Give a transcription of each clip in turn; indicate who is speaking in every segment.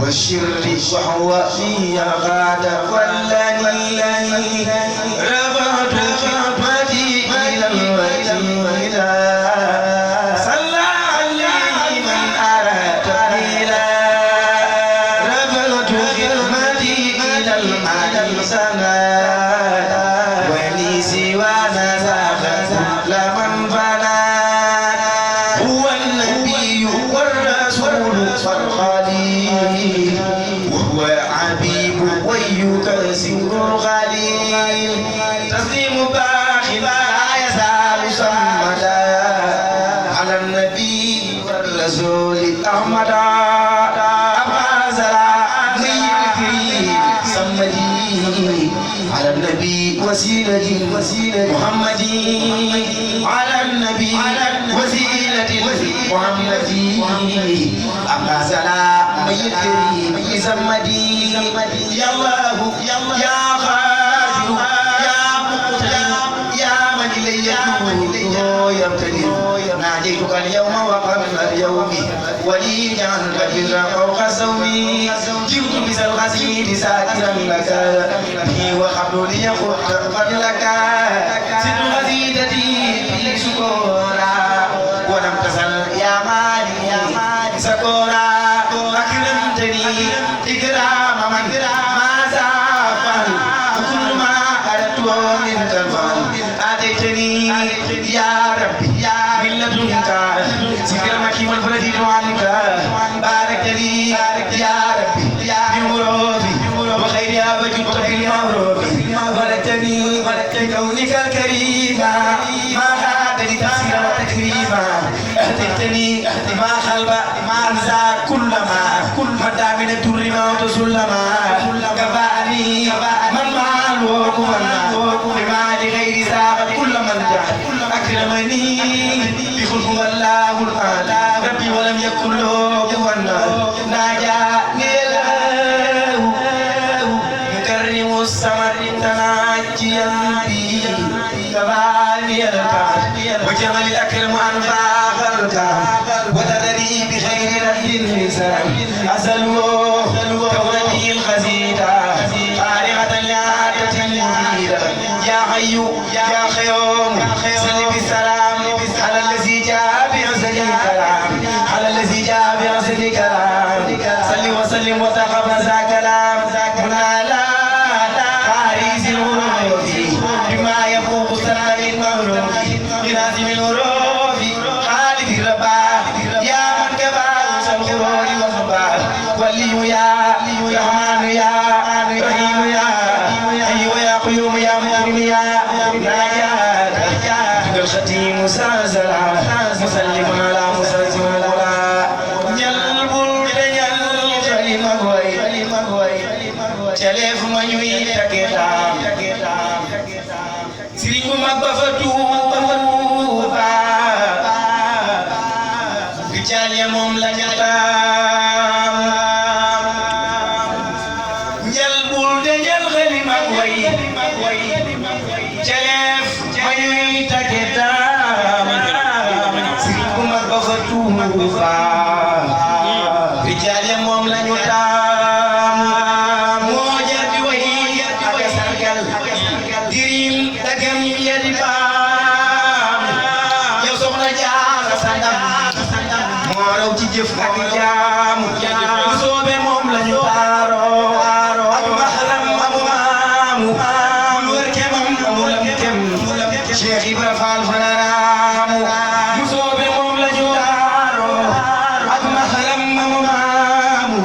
Speaker 1: والشر وهو في غاد ولني رفعت خدمتي إلى الوكيل صلى عليه من أراد تقبيلا رفعت خدمتي إلى المعالي سنا ولي سوانا زاغت لمن فلا هو النبي والرسول والخليل وهو عبيب ويكسر الخليل تسليم باخ لا يزال صمدا على النبي والرسول أحمد أما زرع من الكريم صمدي على النبي وسيلة محمد على النبي وسيلة محمد أما سلام الكريم زمدي يا الله يا خالق يا مقتدر يا من إليه يبتدي ناديتك اليوم وقبل اليوم ولي جعلك البر فوق سومي جئت بس الغسيل ساكرا لك به وقبل ليخط فضلك ست غزيدتي في سكورا ولم تزل يا مالي سكورا أكرمتني إكرام من ما زافل وكل ما أردت منك الفعل آتيتني يا ربي من لدنك سكرمك والفرد عنك بارك لي يا ربي بمروفي وخيرها وجدت في المعروف ولدتني بكونك الكريم ما هذا لتفسير وتكريما أهدتني ما خلب أنزا كل مدى من الدر موت سلما كفاني من مال وكفنا بما لغير ساق كل من جاء أكرمني بخلق الله الآن ربي ولم يكن له كفنا ناجاني له مكرم السمر تناجيا بي كفاني الكافر وجمل الأكرم أنفاق الكافر وتدري بخير رد النساء أسألوا كونتي الخزيدة خارقة لعادة مفيدة يا حي يا خيوم صل بالسلام على الذي جاء بأحسن الكلام على الذي جاء بأحسن الكلام صل وسلم وتقبل ذا كلام منالا حارس الغروف بما يفوق سنة المغروف بلازم الغروف خالد الرباح يا من كبار الخروج والخبار ولي يا رحمن يا رحيم يا حي يا قيوم يا مكرم يا ناجاك الختيم سلسلة مسلم على مسلسل الغلا ñalbul dañal xalima goy telef ma ñuy taketam sëriñ bu mag ba fa Tuuba rijaal ya moom la ñatam ñalbul dañal xalima goy telef ma ñuy taketam sëriñ bu mag ba fa Tuuba rijaal ya moom la ñu taam moo jar di way ak sargal dirim dagam ya di baam yow soxna Jaara sa ndam moo raw ci jëf ak jaam bu soobe moom la ñu taaroo ak mahram amu maamu bul wër kemam amulam kem Cheikh Ibra Fall fanaraamu bu soobe moom la ñu taaroo ak mahram amu maamu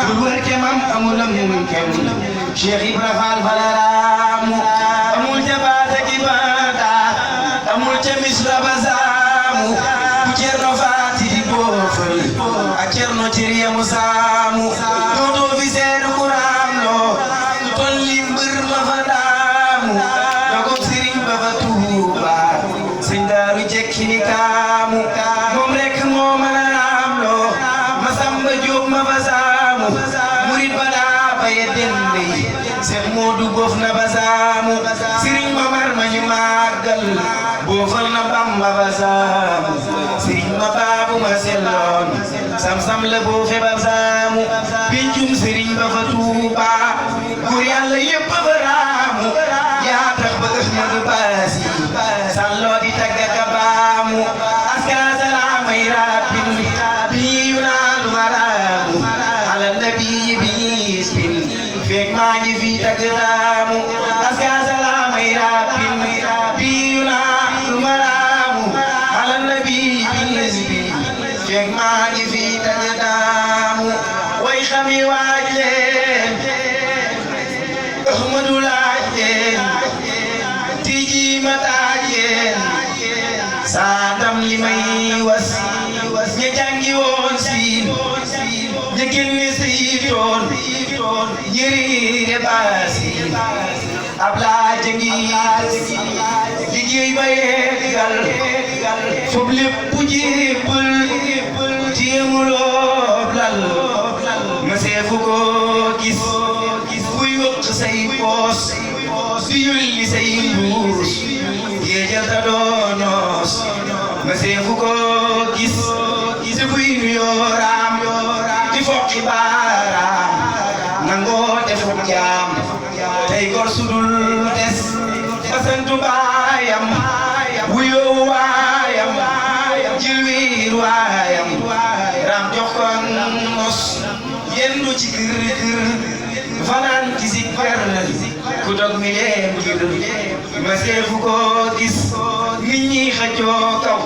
Speaker 1: bul wër kemam amulam kem Cheikh Ibra Fall fanaraamu amul ca baata ki baata amul ca misra bazaamu bu Cerno Faati di boofal ak Cerno Ciriya mu saamu dootoo fi seen Quraan loo tolli mbër ma fa daamu dogob sëriñ ba fa Tuuba sëñ Daaru jekki ni kaamu moom rek moo mën a raam loo Masamba Jóob ma fa saamu murit ba daa baye dende Cheikh Modou boof na basaamu Serigne Mamar ma ñu màggal boofal na Bamba basaamu Serigne ma baabu ma selloon sam-sam la boofe basaamu pincum Serigne ba fa Tuuba góor Yàlla yépp ba raamu yaa tax ba Ahmadu Baasi salloo di tagga ka baamu aska salaamay rabbin bi yunaalu maraamu ala nabi bismin fekk maa ngi fi tagg raamu aska salaamay rabbin bi yunaalu maraamu ala nabi bismin fekk maa ngi fi tagg raamu way xami waaj leen Ahmadu laaj leen tiji ma taaj leen saa ndam li may was ña jàngi woon siin ña génne siitoon ñëri baasi ab laaj a ngi liggéey ba yeggal foog lépp jébbal ci yemuloob lal ma seefu ko gis kuy wëq say poos di yulli say mbuus géejal ta doonoos ma seefu ko gis te buy nuyoo raam di foqi baaraam nangoo defu jaam tey gor sudul des basantu baayam wuyoo waayam jilwiir waayam raam jox ko nos yendu ci kër fanaan ci si kër ku dog mi leen ngir ma seefu ko gis nit ñi xëccoo kaw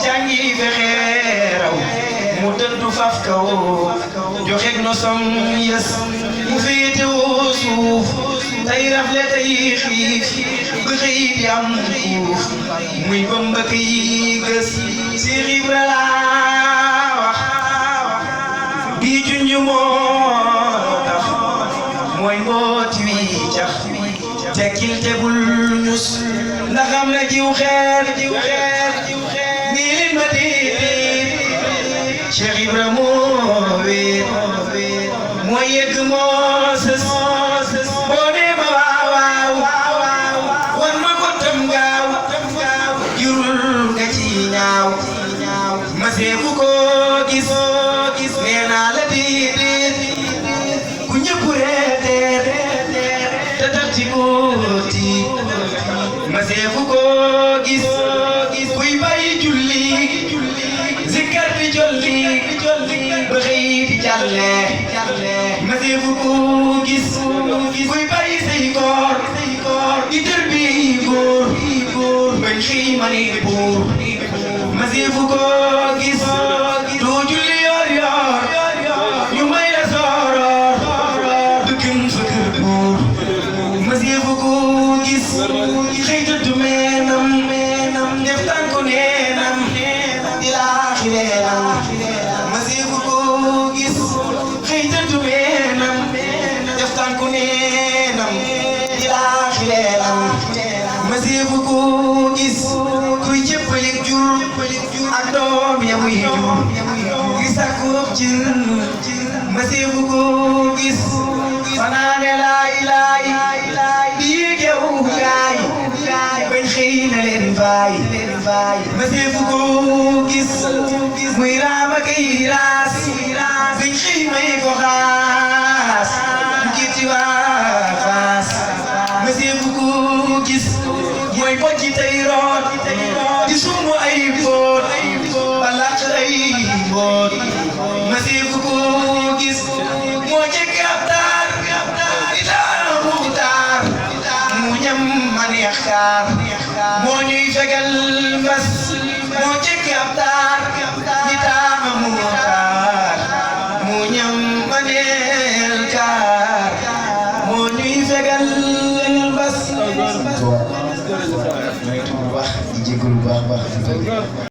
Speaker 1: jàngi fexe raw mu dëddu faf kaw joxeeg nosom yës mu féetewoo suuf tey rafle tey xiif ba xëy di am kuuf muy bëmba kiy gës Cheikh Ibra laa wax bii junju moo tax mooy mbooti wi cax tekkil tegul ñus ndax am na jiw xeer nii leen ma déedéet Cheikh Ibra moo wéet moo yegg moo sës boo nee ma waaw wan ma ko tam gaaw jurul nga ci ñaaw ma seefu ko gis nee naa la déedéet ku ñëpp reeteer te tax ci góoti ma seefu ko gis kuy bàyyi julli zikkar di jolli ba xëy di jàlle ma seefu ko gis kuy bàyyi say koor di tër bi góor bañ xëy ma ni buur ma seefu ko gis doo julli yor ñu may la sooroor dëkkam fa kër buur ma seefu ko gis xëy tëdd meenam def tànku neenam di laaxi leenam ma seefu ko gis xëy tëdd meenam def tànku neenam di laaxi leenam ma seefu ko gis kuy jëppalik jur ak doom ya muy jur gis ak wax jër ma seefu ko gis fanaane laay di gew gaay bañ xëy na leen faay ma seefu ko gis muy raama kay raas bañ xëy may ko xaas ngirti waa faas ma seefu ko gis mooy bojji tey root di sumbu ay boot balaq ay boot ma seefu ko gis moo jekk ab taar di taamu taar mu ñam ma neex kaar moo ñuy fegal mbas moo jekk ab taar di taamu taar mu ñam ma neex kaar moo ñuy fegal mbas.